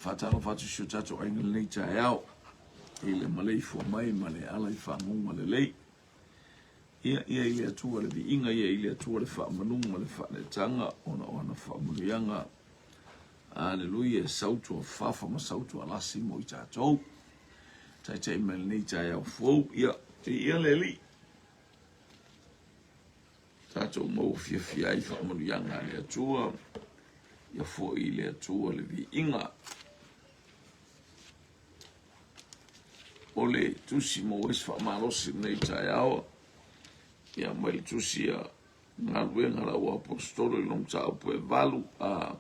Faatalofa atu i si o tatou aiga i lenei taeao i le maleifua mai ma le ala i faguga lelei. Ia, ia i le Atua le viiga, ia i le Atua le faamanu ma le faaneetaga ona o ana faamanuiaga. Aleluia, e sautu a fafa ma sautu a lasi mo i tatou. Taitai mai lenei taeao fou, ia, viia le Alii. Tatou maua fiafia ai faamanuiaga a le Atua, ia foi i le Atua le viiga. O le tusi maua ai se faamalosi i lenei taeao, ia mai le tusi a Galuega a le Au Aposetolo i lona mataupu e 8, a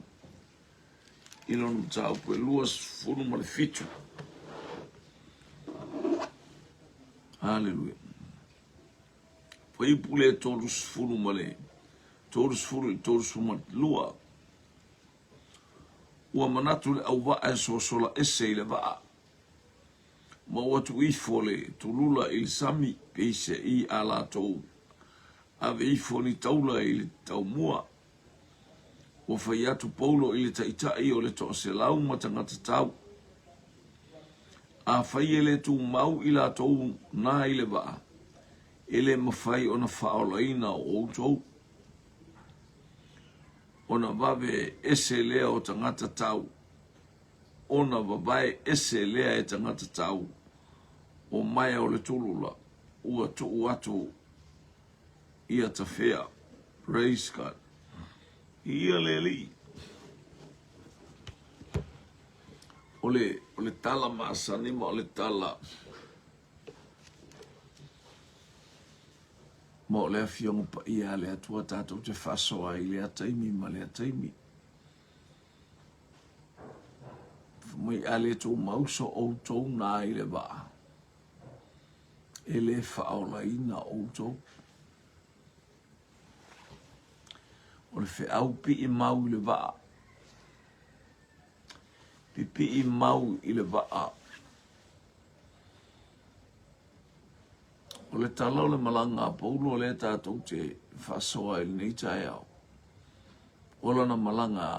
i lona mataupu e 27. Aleluia. Fuaiupu lea 30 ma le 30 i le 32. Ua manatu le auvaa e sosola ese i le vaa, ma ua tuu ifo le tulula i le sami, peiseai a latou ave ifo ni taula i le taumua. Ua fai atu Paulo i le taitai o le toaselau ma tagata tau, Afai e le tumau i latou na i le vaa, e le mafai ona faaolaina o outou. Ona vave ese lea o tagata tau, ona vavae ese lea e tagata tau o maea o le tulula, ua tuu atu ia tafea. Praise God. Ia le Alii. O le, o le tala masani ma o le tala ma o le Afioga Paia a le Atua tatou te faasoa ai i lea taimi ma lea taimi. Fai mai a le tumau so outou na i le vaa, e le faaolaina outou. O le feau pii mau i le vaa, pipii mau i le vaa. O le tala o le malaga a Paulo lea tatou te faasoa i lenei taeao, o lana malaga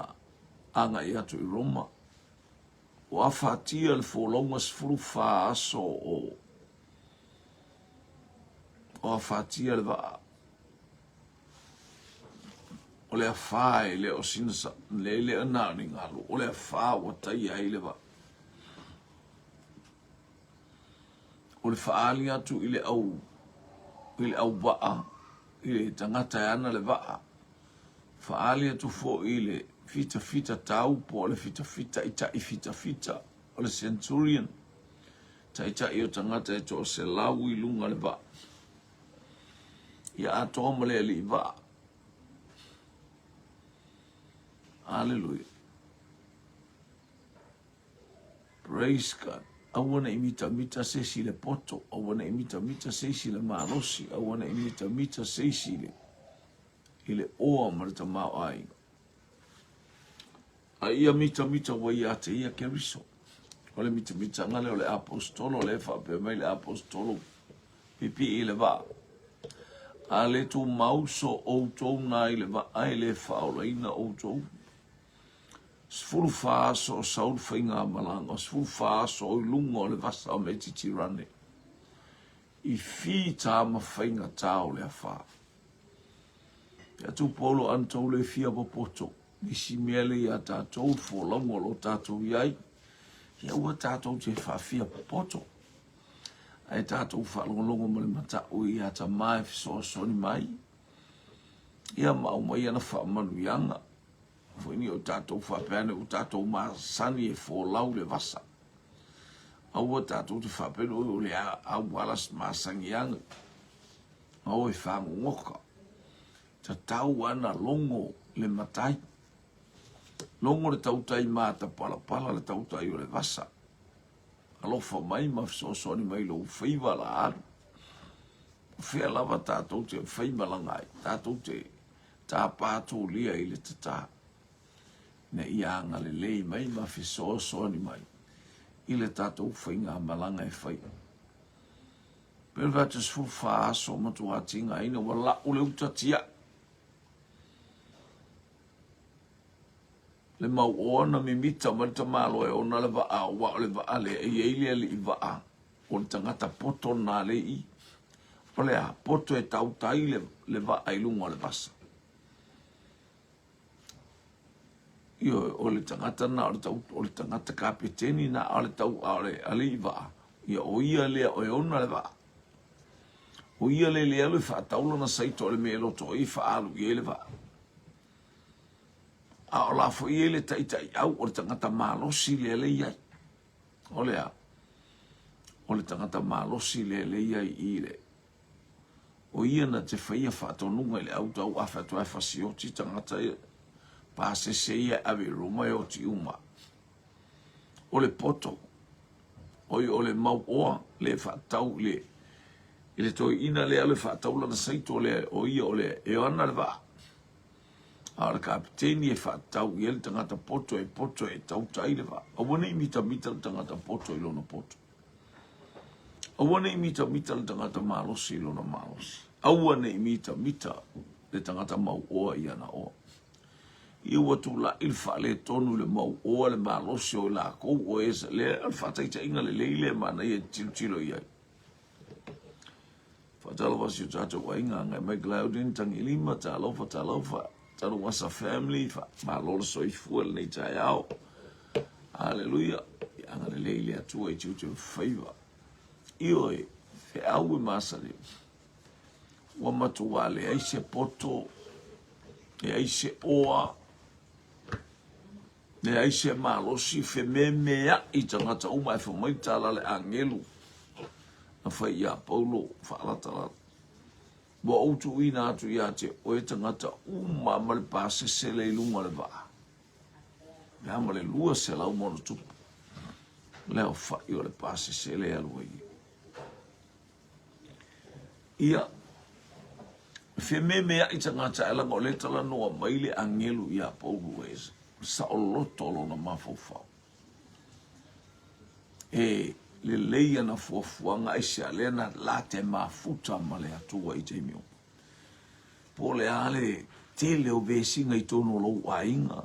agai atu i Roma. Ua afatia le folauga 14 aso o o afatia le vaa. O le afā e le o sina sa, le le o na o ni galu, o le afā ua taia ai le vaa. O le faaali atu i le au i le auvaa i le tagata e ana le vaa, faaali atu foi i le fitafita tau po o le fitafita taitai fitafita o le centurion, taitai o tagata e toaselau i luga le vaa. Ia atoa ma le alii vaa. Aleluia. Praise God. Aua ne i mitamita se isi i le poto, aua ne i mitamita se isi i le malosi, aua ne i mitamita se isi i le, i le oa ma le tamaoaiga. A ia mitamita ua ia te ia Keriso. O le mitamitaga lea o le aposetolo, lea e faapea mai le aposetolo pipii i le vaa. A le tumau so outou na i le vaa e le faaolaina outou. 14 aso o sau le faigamalaga, 14 aso o i luga o le vasa o Metitirane, i fita ma faigata o le afa. Ia atu Paulo ana tou le fia popoto, nisi mea le ia tatou le folauga o lo tatou i ai, ia ua tatou te faafia popoto. Ae tatou faalogologo ma le matau ia Tama e fesoasoani mai, ia ma aumai ana faamanuiaga. Foi ni o tatou faapea ane ua tatou masani e folau le vasa. Aua tatou te faapea ane o le auala masani ane. Aua e fagogoka. Tatau ana logo le matai. Logo le tautai matapalapala le tautai o le vasa. Alofa mai ma fesoasoani mai lou faiva la alu. O fea lava tatou te faimalaga ai, tatou te tapa tōlia i le tatā, ina ia agalelei mai ma fesoasoani mai i le tatou faigamalaga e fai. Pei o le vatu 14 aso matua tigaina ua lau le uta tiai. Le mauoa na mimita mai le tamaloa e ona le vaa aua o le vaa lea e i ai le alii vaa o le tagata poto lena lea i i. O le a? Poto e tautai le, le vaa i luga o le vasa. Ioe, o le tagata lena o le tau, o le tagata kapeteni na a o le tau, a o le alii vaa, ia o ia lea o e ona le vaa. O ia lea le alu e faatau lana saito o le mea e loto ai e faaalu i ai le vaa. A o la foi e i ai le taitaiau o le tagata malosi lea le i ai. O le a? O le tagata malosi lea le i ai i le o ia na te faia faatonuga i le au tau afe atu ai fasioti tagata ia pasese ia e ave i Roma e oti uma. O le poto, oi o le mauoa le faatau i le i le toeaina lea le faatau lana saito lea o ia o le e ana le vaa. A o le kapiteni e faatatau i ai le tagata poto e poto e tauta ai le vaa. Aua ne i mitamita le tagata poto i lona poto. Aua ne i mitamita le tagata malosi i lona malosi. Aua ne i mitamita le tagata mauoa i ana oa. Ia ua tulai le faaletonu i le mauoa le malosi o i lakou o e lea o le faataitaiga lelei lea e manaia e tilotilo i ai. Faatalofa si o tatou aiga, agai mai Glaudin, Tagilima, talofa, talofa, Taluasa family, faamalo le soifua i lenei taeao. Haleluia, ia agalelei le Atua i tiute ma faiva. Ioe, feau e masani, ua matua leai se poto, leai se oa, Leai se malosi fememeaʻi tagata uma ae fai mai tala le agelu na fai iā Paulo faalatalata. Ua ou tuuina atu iā te oe tagata uma ma le pasese le i luga o le vaa. Pe a ma le 200 ma ona tupu le aofaʻi o le pasese le alu ai. Ia, fememeaʻi tagata ae laga o lea e talanoa mai le agelu iā Paulo e saoloto lona mafaufau. E lelei ana fuafuaga aisea lea na la te mafuta ma le Atua i taimi uma. Po o le a le tele o vesiga i totonu o lou aiga,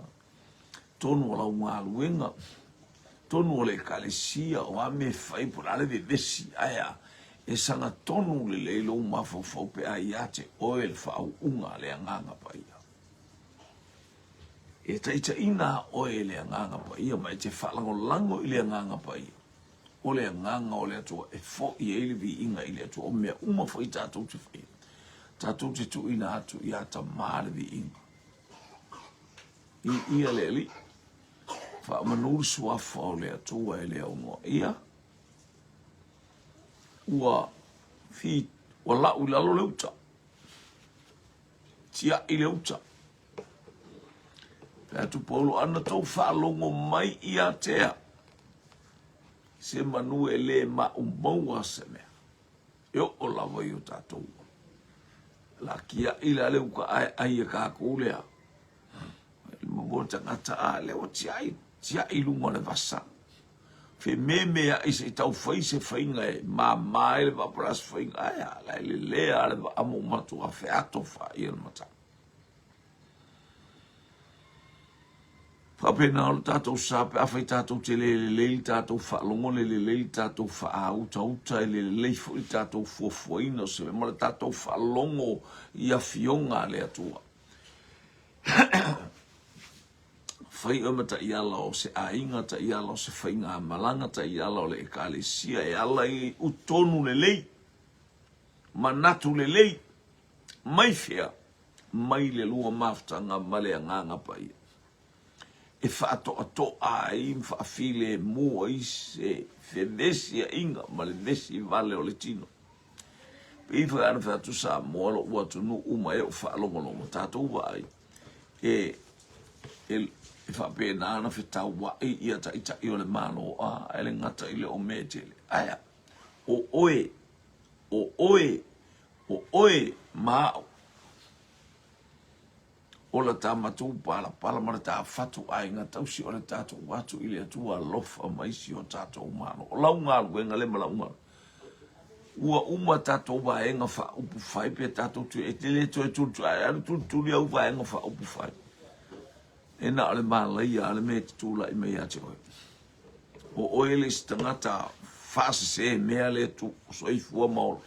totonu o lau galuega, totonu o le ekalesia, o a mea e fai, po o le a le vevesi, ae a, e sagatonu lelei lou mafaufau pe a ia te oe le faauuga a le Agaga Paia. E taitaiina oe e le Agaga Paia ma e te faalagolago i le Agaga Paia. O le Agaga o le Atua e foi ai le viiga i le Atua. O mea uma foi tatou te faia, tatou te tuuina atu iā Tamā le viiga. Viia le Alii, faamanu le suafa o le Atua e le aunoa ia. Ua fi, ua lau i lalo le uta, tiai le uta. Fai atu Paulo, ana tou faalogo mai ia te au, se manu e le maumau se mea. E oo lava i o tatou. La kiaʻi la le uka ae ai e kākou lea. Mo tagata a lea ua tiai, tiai luga o le vasa. Fememeaʻi se i tau fai se faiga e māmā ai le vaa po o le a se faiga. Ae a, la e lelea le vaa ma ua matua feato faia le matau. Faapena o le tatou sa pe afai tatou te le lelei le tatou faalogo, le lelei le tatou faautauta, e le lelei foi le tatou fuafuaina o se mea ma le tatou faalogo i afioga a le Atua. Fai oe ma taiala o se aiga, taiala o se faigamalaga, taiala o le ekalesia e ala i utonu lelei, manatu lelei, mai fea? Mai le lua mafutaga ma le Agaga Paia, e faatoatoa ai ma faafilemu ai se fevesiaiga ma le vesi vale o le tino. Pei foi ana fai atu Samoa lo'u atunuu ma e o faalogologo tatou vaai e e e faapena ona fetaua'i ia taitai o le Malo a e le gata i le o mea e tele. Ae a? O oe, o oe O oe ma a'u, o la ta matou palapala ma le ta fatu aiga tausi o le tatou atu i le Atua alofa mai si o tatou Malo. O lau galuega lea ma la'u galuega. Ua uma tatou vaega faaupufai pe tatou te, e te le toe tulituli, ae alu tulituli au vaega faaupufai. E na o le malaia a le mea e te tulai mai ia te oe. O oe le isi tagata faasese mea le tu soifua ma ola.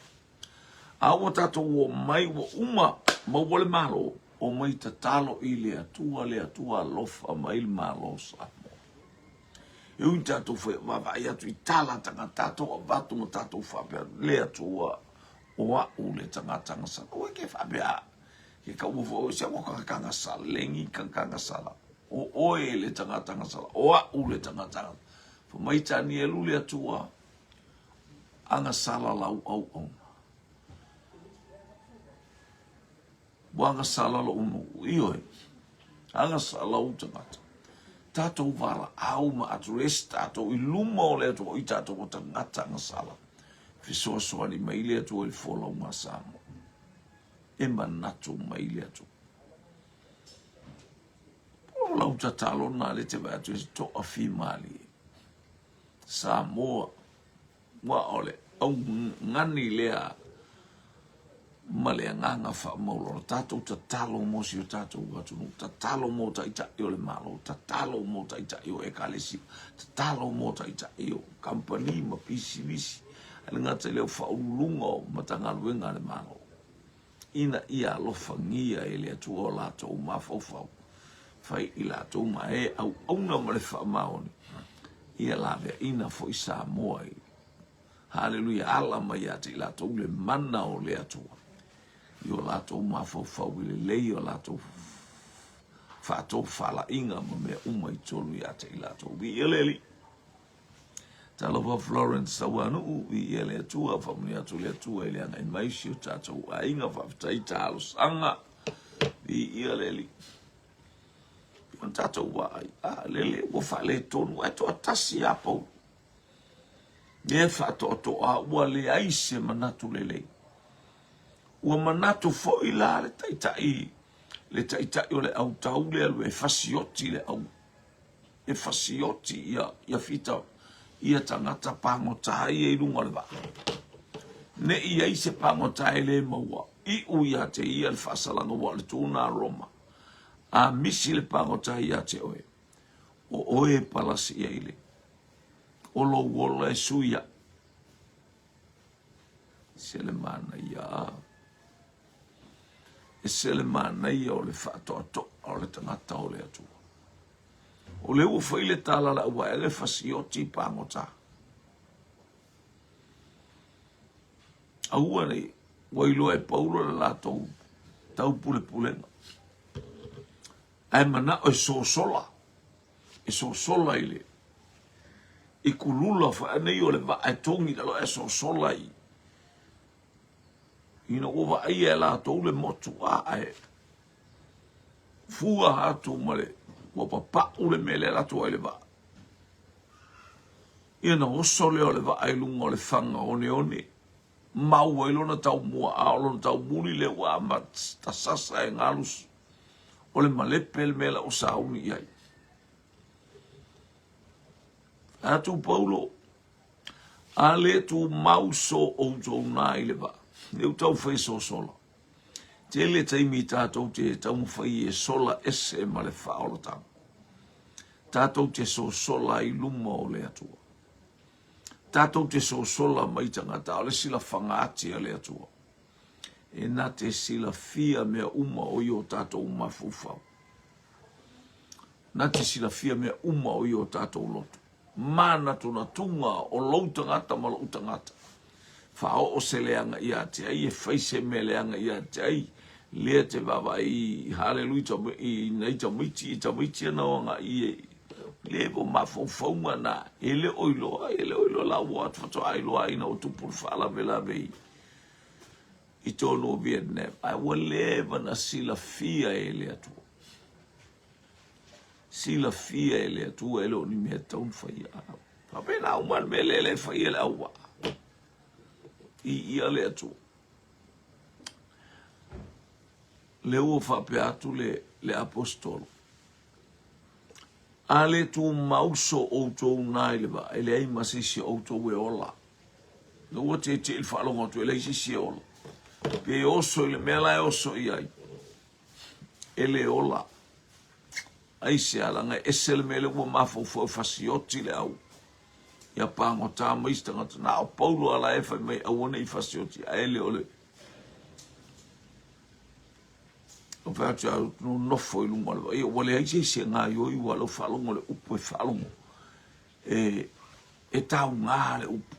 A ua tatou omai ua uma maua le Malo, omai tatalo i le Atua, le Atua alofa mai le Malo o Samoa. E ui tatou fai vaavaai atu i tala tagata tatou avatu ma tatou faapea le Atua o a'u le tagata agasala. Aua e ke faapea ke kaua foi oe se ua kakagasala lengi kakagasala. O oe le tagata agasala, o a'u le tagata agasala. Fai mai Tanielu le Atua agasala lau auauna. Ua agasala lou nuu. Ioe. Agasala ou tagata. Tatou valaau ma address tatou i luma o le Atua, o i tatou o tagata agasala. Fesoasoani mai le Atua i le folauga a Samoa. E manatu mai le Atua. O lau tatalo na le te vaai atu e toafimalie. Samoa, ua o le augani lea ma le agaga faamaualalo. Tatou tatalo mo si o tatou atunuu, tatalo mo taitai o le Malo, tatalo mo taitai o Ekalesia, tatalo mo taitai o kamupani ma pisinisi, ae le gata i lea o faauluuluga o Matagaluega a le Malo. ina ia alofagia e le Atua o latou mafaufau, fai i latou ma e auauna ma le faamaoni, ia laveaina foi Samoa i Haleluia, ala mai ia te i latou le mana o le Atua i o latou mafaufau i lelei o latou faatofalaiga ma mea uma i totonu ia te i latou. Viia le Alii. Talofa Florence Tauanuu, viia le Atua, faamanuia atu le Atua i le agai mai si o tatou aiga, faafetai talosaga, viia le Alii. Ona tatou vaai, a lele ua faaletonu, ae toatasi a Paulo. Lea faatoatoa ua leai se manatu lelei. Ua manatu foi la le taitai, le taitai o le autau le alu e fasioti le au e fasioti ia, ia fita ia tagata pagota ia i luga o le vaa. Ne i ai se pagota e le maua, iu ia te ia le faasalaga ua o le tuna a Roma. A misi le pagota ia te oe, o oe e palasi i ai le, o lou ola e sui ai. Se le manaia. E se le manaia o le faatoatoa o le tagata o le Atua. O lea ua fai le tala a le auvaele fasioti pagota. Aua ne i ua iloa e Paulo le latou taupulepulega. Ae manao e sosola, e sosola i le i kulula foi anei o le vaa e togi i lalo ae sosola i ina ua vaaia e latou le motu a ae fua atu ma le ua papau le mea lea latou ai le vaa. Ia na oso lea o le vaa i luga o le faga oneone, mau ai lona taumua, a o lona taumuli lea ua amata sasa e galu o le malepe le mea la ua sauni i ai. Atu Paulo, a le tumau so outou na i le vaa, leu tau fai sosola. Tele taimi tatou te taumafai e sola ese ma le faaolataga. Tatou te sosola i luma o le Atua. Tatou te sosola mai tagata, a o le silafaga ati a le Atua. E na te silafia mea uma o i o tatou mafaufau. Na te silafia mea uma o i o tatou loto. Manatunatuga o lou tagata ma lou tagata. Faaoo se leaga ia te ai, e fai se mea leaga ia te ai, lea te vaavaai i haleluia i nai tamaiti, i tamaiti ana o agai e le o mafaufauga na, e le o iloa, e le o iloa la ua atu faatoa iloa ina ua tupu le faalavelave i i tonu o Vietnam, ae ua leva na silafia e le Atua. Silafia e le Atua e le o ni mea tatau ona faia. Faapena uma le mea lea e fai e le auvaa. I ia le Atua. Lea ua faapea atu le, le apostolo. A le tumau so outou na i le vaa, e leai ma se isi o outou e ola. Na ua tietie i le faalogo atu, e leai se isi e ola. Pe oso i le mea la e oso i ai, e le ola. Aisea? Leaga e ese le mea lea ua mafaufau e fasioti le au ia pagota ma isi tagata. Na o Paulo lava la e fai mai aua ne i fasioti, ae le o le O fai atu au nofo i luga o le vai, ua leai se isi e gaioi, ua lau faalogo le upu e faalogo. E, e tauga le upu.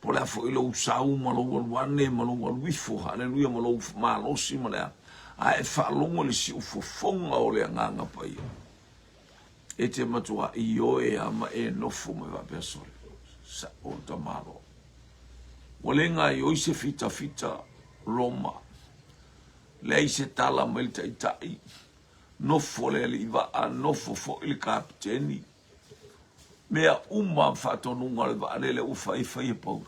Po o le a foi lou sau ma lou alu ane ma lou alu ifo, haleluia, ma lou malosi ma le a, a e faalogo i le siufofoga o le Agaga Paia, e te matua ioe lava ma e nofo mai faapea, Sole, sa'o le tamaloa. Ua le gaioi se fitafita Roma, leai se tala mai le taitai, nofo le alii vaa, nofo foi le kapiteni, mea uma ma faatonuga o le vaalele ua fai, fai e Paulo.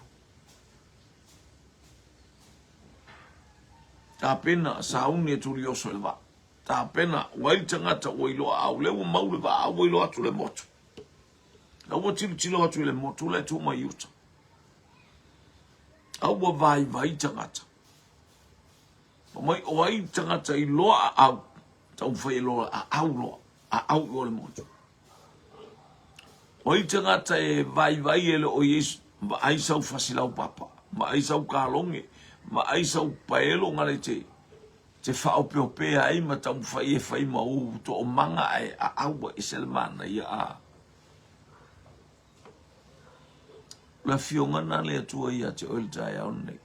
Tapena, sauni e Tulioso i le vaa. Tapena, ua ai le tagata ua iloa au, lea ua mau le vaa, ua iloa atu le motu. La ua tilotilo atu i le motu la e tu mai i uta. A ua vaivai tagata. Fai mai o ai tagata i loa aau, taumafai e loa aau loa, aau i o le motu. O ai tagata e vaivai e le o i ai, vaai sau fasi laupapa, vaai sau kaloge, vaai sau paelo ngale te, te faaopeopea ai ma taumafai e fai ma ou toomaga ae aau ua ese le manaia a. O le afioga lena a le Atua ia te oe i le taeao lenei.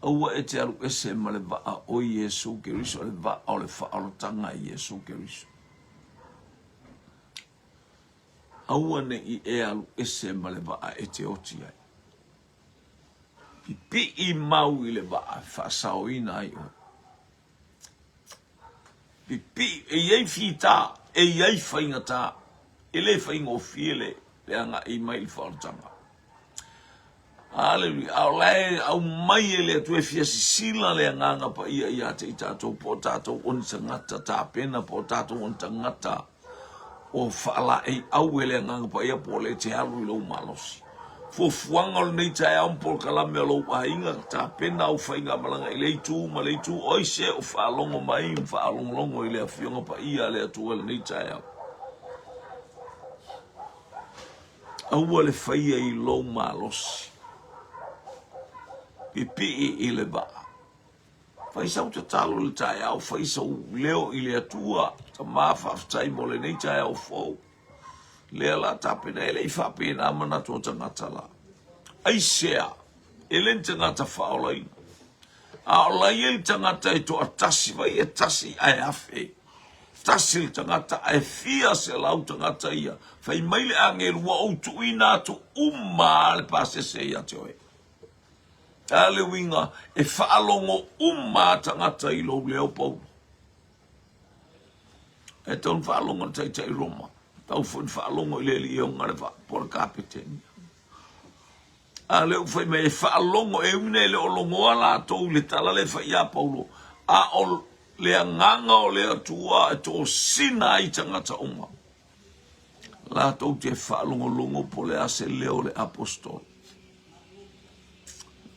Aua e te alu ese ma le vaa o Iesu Keriso, le vaa o le faaolataga i Iesu Keriso. Aua ne i e alu ese ma le vaa e te oti ai. Pipii mau i le vaa e faasaoina ai oe. Pipii, e i ai fita, e i ai faigata, e le faigofie le, le agai mai i le faaolataga. Aleluia. A o la e aumai e le Atua e fia sisila le Agaga Paia ia te i tatou, po o tatou o ni tagata tapena, po o tatou o ni tagata o faalaeiau e le Agaga Paia, po o le te alu i lou malosi. Fuafuaga o lenei taeao ma polokalame o lou aiga, tapena au faigamalaga i lea itu ma lea itu, o ai se o faalogo mai ma faalogologo i le Afioga Paia a le Atua i lenei taeao. Aua le faia i lou malosi. Pipii i le vaa. Fai sau tatalo i le taeao, fai sou leo i le Atua. Tama, faafetai mo lenei taeao fou. Lea la tapena e le i faapena manatu o tagata la. Aisea, e le ni tagata faaolaina. A o la i ai le tagata e toatasi, vai e tasi ae afe. Tasi le tagata ae fia selau tagata ia. Fai mai le agelu, ua ou tuuina atu uma le pasese ia te oe. A le uiga, e faalogo uma tagata i lou leo Paulo. E tau na faalogo le taitai Roma, tau foi na faalogo i le alii e ona le vaa, po o le kapeteni. A lea ua fai mai e faalogo, e ui ina e le o logoa latou i le tala lea e fai ia Paulo, a o le agaga o le Atua e tosina ai tagata uma, latou te faalogologo po o le a se leo o le aposetolo.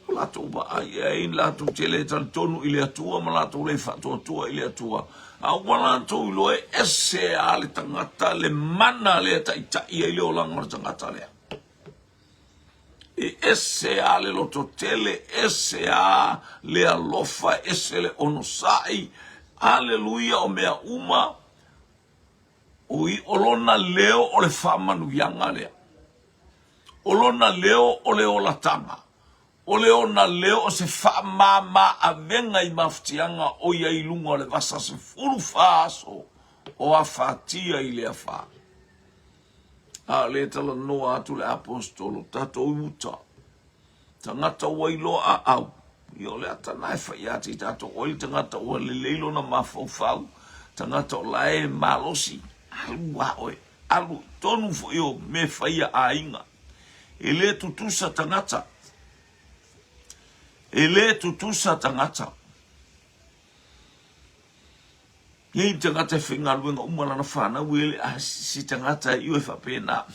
O latou vaai i ai, latou te le talitonu i le Atua ma latou le faatuatua i le Atua, a ua latou iloa e ese lava le tagata, le mana lea e taitai ai le olaga o le tagata lea. E ese lava le lototele, ese lava le alofa, ese le onosai. Aleluia, o mea uma, o, o lona leo o le faamanuiaga lea. O lona leo o le olataga. O le ona leo o se faamama avega i mafatiaga o ia i luga o le vasa 14 aso o afatia i le afa. A o lea e talanoa atu le aposetolo, tatou i uta, tagata ua iloa aau, ia o le ata na e fai ia te i tatou, o ai le tagata ua lelei lona mafaufau, tagata o la e malosi, alu a oe, alu i tonu foi o mea fai a aiga. E le tutusa tagata, e le tutusa tagata. Nei tagata e faigaluega uma lana fanau e le a si tagata e iu e faapena.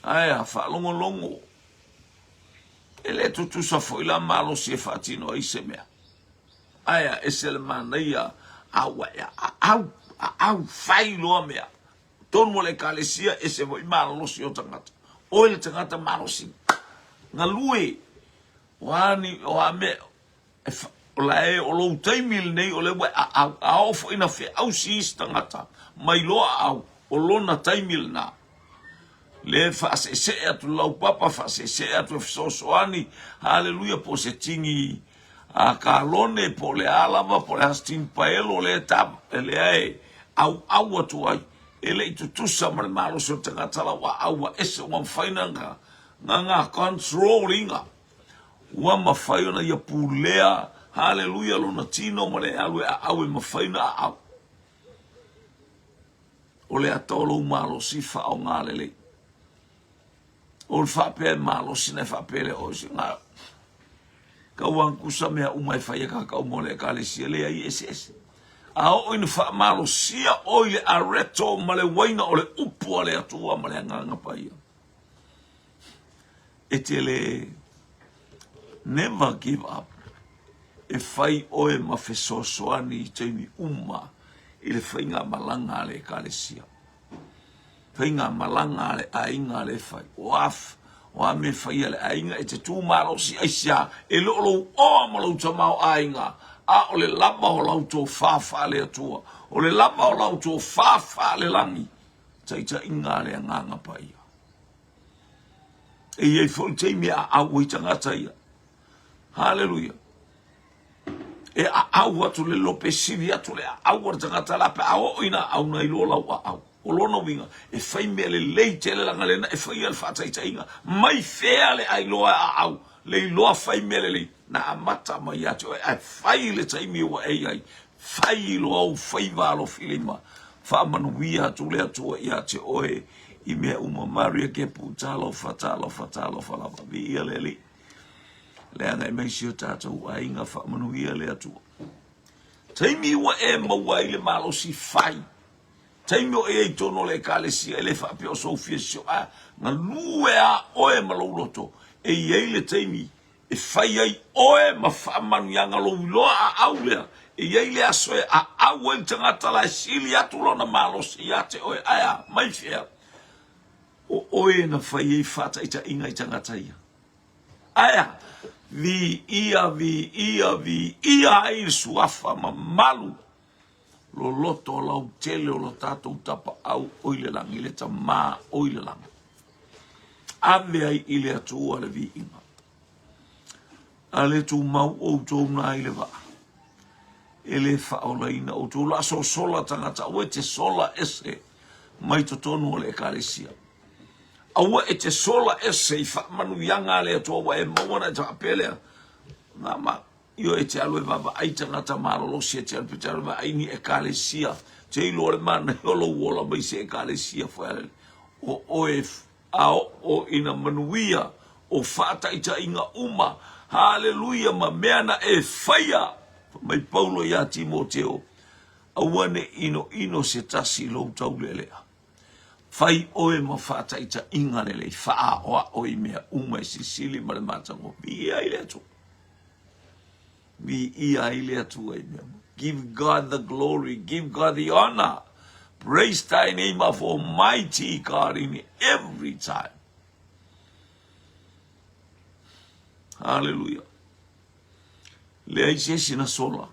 Ae a faalogologo, e le tutusa foi la malosi e faatino ai se mea. Ae a ese le manaia a ua e aau, aau, fai loa mea. Tonu o le Ekalesia, ese foi malolosi o tagata. Oe le tagata malosi, galue, o a ni, o a mea, e fa, o la e, o lou taimi lenei o lea ua e aau. A oo foi ina feausi isi tagata, mai loa aau, o lona taimi lena. Le faaseesee atu le laupapa, faaseesee atu e fesoasoani, haleluia, po o se tini a kalone, po o le a lava, po o le a se tini paelo lea e ta, lea e auau atu ai, e le i tutusa ma le malosi o le tagata la ua aau ua ese, ua mafai ona na control ina, ua mafai ona ia pulea, haleluia, lona tino ma le alu e aau e mafai ona aau. O le ata o lou malosi faaaoga lelei. O le faapea e malosi na e faapea lea o se ga. Kau ankusa mea uma e fai e kakau mo le ekalesia leai e eseese. A oo ina faamalosia oe i le areto ma le uaina o le upu a le Atua ma le Agaga Paia. E te le never give up. E fai oe ma fesoasoani i taimi uma i le faigamalaga a le Ekalesia. Faigamalaga a le aiga lea e fai. O a, o a mea e fai a le aiga e te tu malosi aisea e le o lou oa ma lou tamaoaiga, a o le lava o lau tofa faale-Atua, o le lava o lau tofa faale-lagi, taitaiga a le Agaga Paia. E i ai foi taimi e aau ai tagata ia. Haleluia. E aau atu le lope sili atu le aau o le tagata la pe a oo ina aau na iloa lau aau. O lona uiga, e fai mea lelei tele laga lena e faia le faataitaiga. Mai fea le ailoa e aau, le iloa fai mea lelei, na amata mai ia te oe, ae fai le taimi ua e i ai. Fai loa ou faiva alofilima, faamanuia atu le Atua ia te oe i mea uma. Maria Kepu, talofa, talofa, talofa lava. Viia le Alii. Le agai mai si o tatou aiga, faamanuia le Atua. Taimi ua e maua ai le malosi fai. Taimi o e i totonu o le ekalesia, e le faapea o sou fia sio, a galue a oe ma lou loto. E i ai le taimi e fai ai oe ma faamanuiaga lou iloa aau lea. E i ai le aso e aau ai le tagata la e sili atu lona malosi ia te oe. Ae a, mai fea? O oe na fai ai faataitaiga i tagata ia. Ae a, viia, viia, viia ai le suafa mamalu loloto lautele o lo tatou Tapaau o i le lagi, le Tama o i le lagi. Ave ai i le Atua le viiga. A le tumau outou na i le vaa, e le faaolaina outou. La sosola tagata, aua e te sola ese mai totonu o le ekalesia. Aua e te sola ese i faamanuiaga a le Atua ua e maua na e te faapea lea. Na ma, Ioe, e te alu e vaavaai tagata malolosi, e te alu pe te alu e vaai ni ekalesia, te iloa le manaia o lou ola mai se ekalesia foi a le o oe a oo ina manuia o faataitaiga uma, haleluia, ma mea na e faia. Fai mai Paulo iā Timoteo, Aua ne i inoino se tasi i lou taulealea. Fai oe ma faataitaiga lelei, faaoao i mea uma e sisili ma le matagofie ai le Atua. Viia ai le Atua i mea uma. Give God the glory, give God the honor. Praise thy name of Almighty God in every time. Hallelujah. Leai se isi na sola.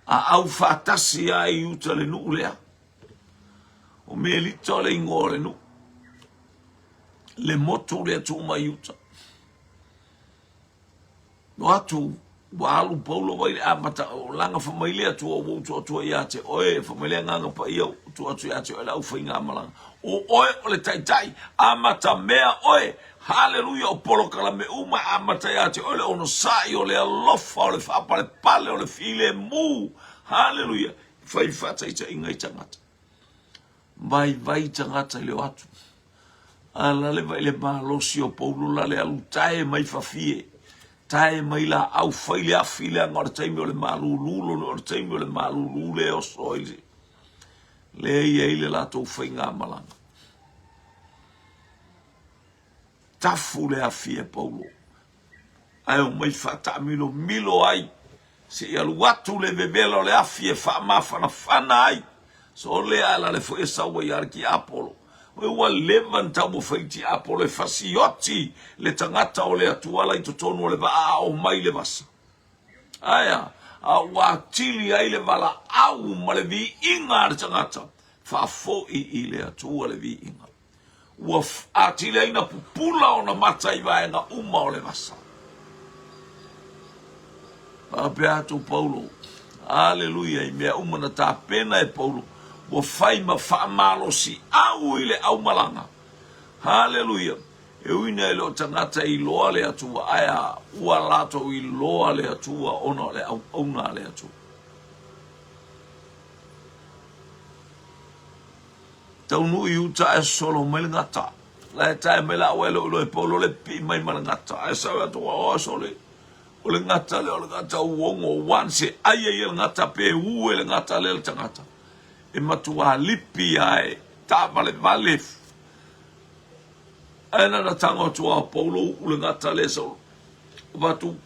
A au faatasi ai i uta le nuu lea. O Melita o le ingoa o le nuu. Le motu lea tuu mai i uta. No atu, ua alu Paulo mai le amata o laga fa mai le Atua ua ou tuu atu ai ia te oe, fa mai le Agaga Paia ua tuu atu ia te oe le aufaigamalaga. O oe o le Taitai, amata mea oe. Haleluia, o polokalame uma e amata ia te oe le onosai o le alofa, o le faapalepale, o le filemu. Haleluia, fai faataitaiga i tagata. Vaivai tagata i le o atu. A la le vai le malosi o Paulo la le alu tae mai fafie. Tae mai laau fai le afi leaga o le taimi o le malulu lona o le taimi o le malulu le oso ai le le i ai le latou faigamalaga. Tafu le afi e Paulo. Ae omai faataamilomilo ai. Seia alu atu le vevela o le afi e faamafanafana ai. Sole a lale foi e sau ai a le tiapolo. Oi ua leva na taumafai le tiapolo e fasioti le tagata o le Atua la i totonu o le vaa a oo mai le vasa. Aea, a ua atili ai le valaau ma le viiga a le tagata, faafoi i le Atua le viiga. Ua atili ai na pupula ona mata i vaega uma o le vasa. Faapea atu Paulo, Aleluia, i mea uma na tapena e Paulo, ua fai ma faamalosiau i le aumalaga. Haleluia! E ui ina e le o tagata e iloa le Atua, ae a ua latou iloa le Atua ona o le auauna a le Atua. Taunuu i uta ae solo mai le gata. La e tae mai la au e lou iloa e Paulo le pipii mai ma le gata. Ae sau atu o sole. O le gata lea o le gata uogo once e ai ai e le gata pe u e le gata lea le tagata. E matua lipi ae taavalevale. Ae na na tago atu a Paulo uu le gata lea sau. Avatu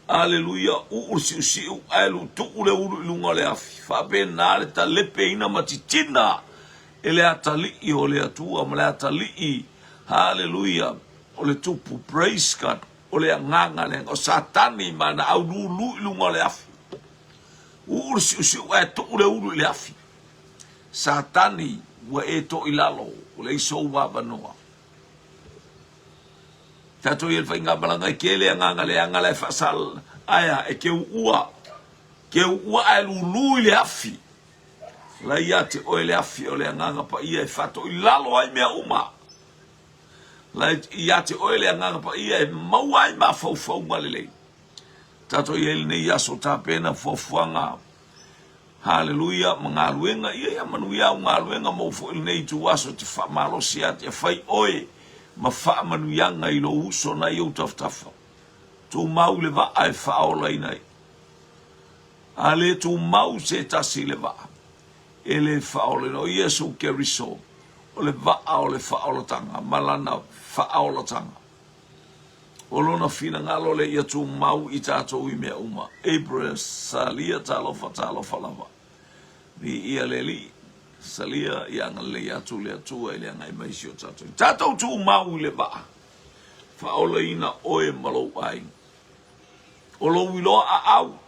Aleluia, uu le siusiu ae lutuu le ulu i luga o le afi. Faapena le talepeina ma titina e le atalii o le Atua ma le atalii, haleluia, o le Tupu, praise God, o le agaga lea, o Satani ma ana au lulu i luga o le afi. Uu le siusiu ae tuu le ulu i le afi. Satani, ua e to i lalo, ua leai sou avanoa. Tatou i le faigamalaga e kele agaga leaga la e faasal aea e keuua keuua ae lulu i le afi la ia te oe le afi o le agaga paia e faatoilalo ai mea uma la ia te oe le agaga paia e maua ai mafaufauga lelei tatou i ai lenei aso tapena fuafuaga Haleluia ma galuega ia ia manuia au galuega maua foi lenei ituaso te faamalosi atu ia fai oe ma faamanuiaga i lou uso na i ou tafatafa tumau le vaa e faaolaina ai a le tumau se tasi le vaa e le faaolaina o Iesu Keriso o le vaa o le faaolataga ma lana faaolataga O lona finagalo lea ia tumau i tatou i mea uma. April Salia Talofa Talofa lava. Viia le Alii. Salia ia agalelei atu le Atua i le agai mai si o tatou. Tatou tumau i le vaa. Faaolaina oe ma lou aiga. O lou iloa aau.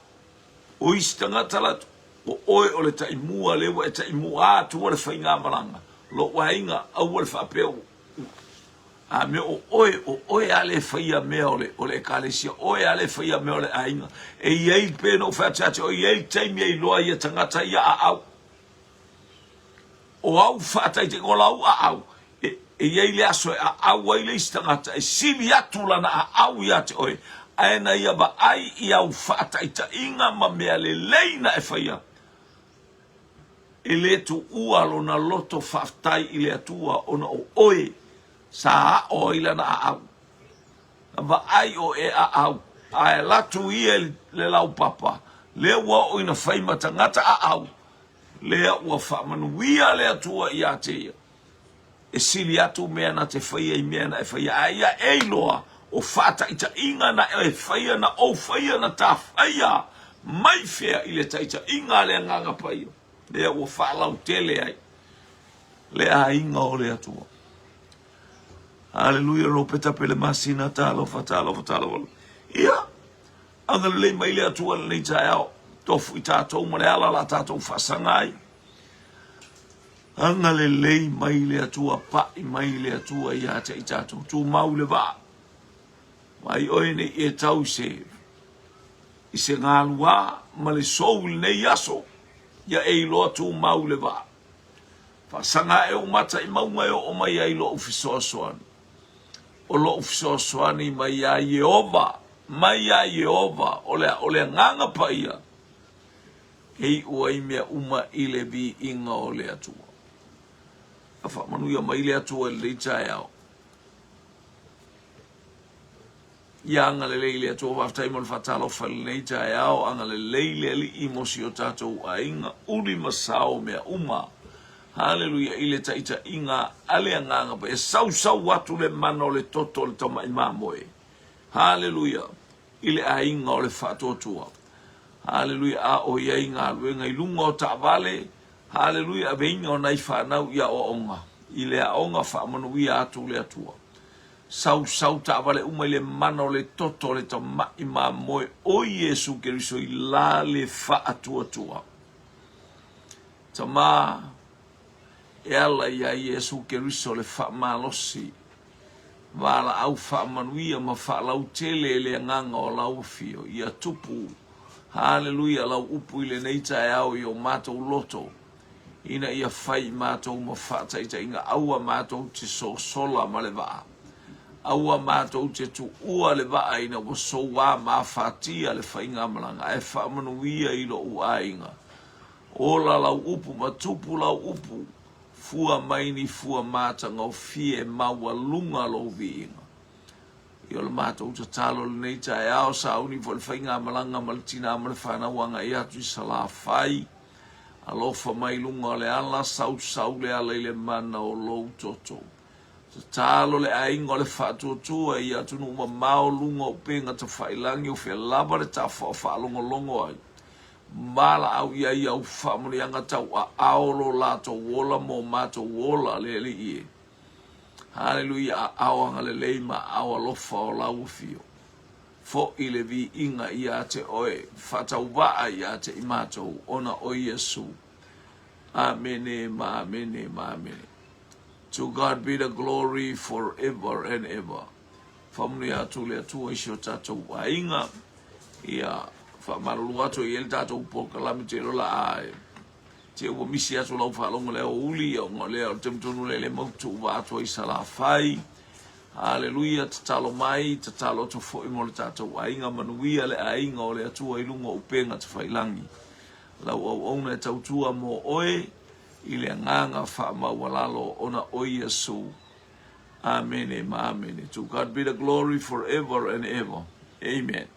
O isi tagata latou. O oe o le taimua lea ua e taimua atua le faigamalaga. Lou aiga aua le faapea A mea o oe, o oe lava le faia mea o le, o le ekalesia, o oe lava le faia mea o le aiga. E i ai, pei ona ou fai atu ia te oe, e i ai le taimi e iloa ai e tagata ia aau. O au faataitaiga, o lau aau, e, e i ai le aso e aau ai le isi tagata, e sili atu lana aau ia te oe, ae na ia vaai i au faataitaiga ma mea lelei na e faia. E le tuua lona loto faafetai i le Atua ona o oe sa aʻo ai lana aau. Na vaai o e aau, ae alu atu ia i le laupapa, lea ua oo ina fai ma tagata aau, lea ua faamanuia le Atua ia te ia. E sili atu mea na te faia i mea na e faia, ae ia e iloa o faataitaiga na e faia, na ou faia, na ta faia mai fea i le taitaiga a le Agaga Paia, lea ua faalautele ai le aiga o le Atua. Aleluia, Ropeta Pelemasina, talofa, talofa, talofa. Ia, agalelei mai le Atua i lenei taeao, tofu i tatou ma le ala la tatou faasaga ai. Agalelei mai le Atua, pai mai le Atua ia te i tatou, tumau le vaa. Mai oe nei e tau se i se galuā ma le sou i lenei aso, ia e iloa tumau le vaa. Faasaga ae ou mata i mauga e oo mai ai lo'u fesoasoani. O lo'u fesoasoani mai iā Ieova, mai iā Ieova, o le, o le Agaga Paia, e iu ai mea uma i le viiga o le Atua. A faamanuia mai le Atua i lenei taeao. Ia agalelei le Atua, faafetai mo le faatalofa i lenei taeao, agalelei le Alii mo si o tatou aiga, uli ma sao mea uma. Haleluia i le taitaiga a le Agaga Paia, sausau atu le mana o le toto o le tamai mamoe. Haleluia i le aiga o le faatuatua. Haleluia, a o i ai galuega i luga o taavale, haleluia, aveina o nai fanau i aoaoga, i le aoga faamanuia atu le Atua. Sausau taavale uma i le mana o le toto o le tama'i mamoe o Iesu Keriso i la le faatuatua. Tama, e ala iā Iesu Keriso le faamalosi, valaau faamanuia ma faalautele e le Agaga o lau Afio, ia tupu, haleluia, lau upu i lenei taeao i o matou loto, ina ia fai i matou ma faataitaiga aua matou te sosola ma le vaa, aua matou te tuua le vaa ina ua soua ma afatia le faigamalaga, ae faamanuia i lou aiga. Ola lau upu ma tupu lau upu, fua mai ni fua matagofie maualuga lou viiga. Ia o le matou tatalo i lenei taeao, sauni foi le faigamalaga ma le tinā ma le fanau agai atu i Salafai. Alofa mai i luga o le ala, sausau le ala i le mana o lou toto. Tatalo le aiga o le faatuatua i atunuu mamao luga o upega tafailangi o fea lava le tafa o faalogologo ai. Valaau i ai au faamanuiaga tau aao lo latou ola mo matou ola le Alii e. Haleluia aao agalelei ma aao alofa o lau afio. Foʻi le viiga ia te oe, faatauvaa ia te i matou, ona o Iesu. Amene ma amene ma amene. To God be the glory forever and ever. Faamanuia atu le Atua i si o tatou aiga. Ia faamalulu atu e i ai le tatou polokalame te iloa la a te ua misi atu lau faalogo le aoauli ona o lea o le taimi tonu lea le mautu ua atu ai Salafai. Haleluia, tatalo mai, tatalo atu foi mo le tatou aiga, manuia le aiga o le Atua i luga o upega tafailangi. Lau auauna e tautua mo oe i le agaga faamaualalo ona o Iesu. Amene ma amene. To God be the glory forever and ever. Amen.